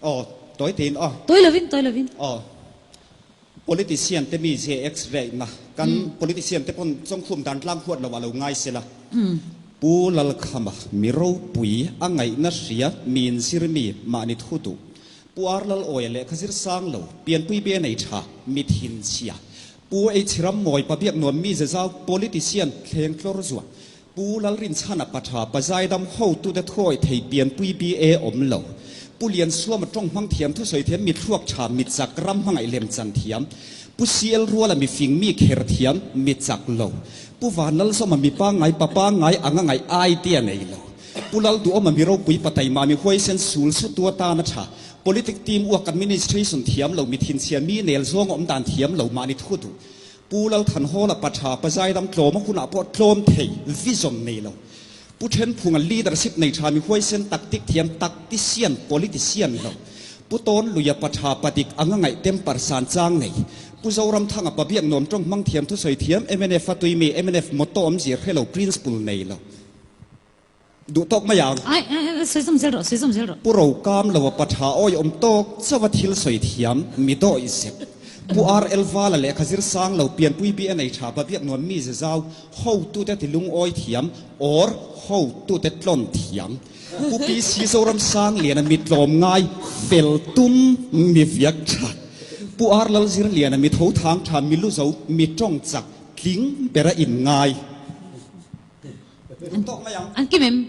Aw, tawi tein aw. Tawi lovin, tawi lovin. Aw. Politician te mi zia X-ray na kan politician te pawn chawngkhum dan tlang huat lo ah lo ngai sela. Pu Lalkhama mi ropui a ngaihna hria mi inzir mi mahni thu duh. Pu Ar Lalawia lehkha zir sang lo pianpui be nei tha mi thinchhia. Pu Eichhiram Mawi Pabiak nuam mi ze zau politician thleng tlawr zuah. Pu Lalrinchhana Patha Pazaidam hotute thuawi thei pianpui BA awm lo. Pu Liansuama tawng hmang thiam thusawi thiam mi thluak tha mi chak ram hmangaih lem chan thiam. Pu CL Ruala mi fing mi kher thiam mi chak lo. Pu Vanlalsawma mi pangngai pa pangngai anga ngaih idea nei lo. Pu Lalduhawma mi ropui pataima mi huaisen sul sutu atana tha. Politic team uak administration thiam lo mi thinchhia mi nel zawng awm dan thiam lo mahni thu duh. Pu Lalthanhawla pa tha pa zaidam tlawm a hunah pawh tlawm thei vision nei lo. Pu Thenphunga leadership nei tha mi huaisen tactic thiam tactician politician lo. Pu Tawnluia pa tha pa dik anga ngaih temper san chang nei. Pu Zoramthanga pa biak nuam tawng hmang thiam thusawi thiam mnf a tui mi mnf motto awmzia hre lo principle nei lo. Duh tawk mai ang. Ai, ai, sawi zawm zel rawh, sawi zawm zel rawh. Pu Rokam lo a pa tha awi awm tawk chauh a thil sawi thiam, mi dawih zep. Pu RL Vala lehkha zir sang lo pianpui bi a nei tha pa biak nuam mi ze zau, hotute ti lungawi thiam or hotute tlawn thiam. Pu PC Zoram Sang Liana mi tlawm ngai, fel tum, mi viak tha. Pu R Lalzir Liana mi tho thang tha, mi lu zo, mi tawng chak, tling bera in ngai. An kim em?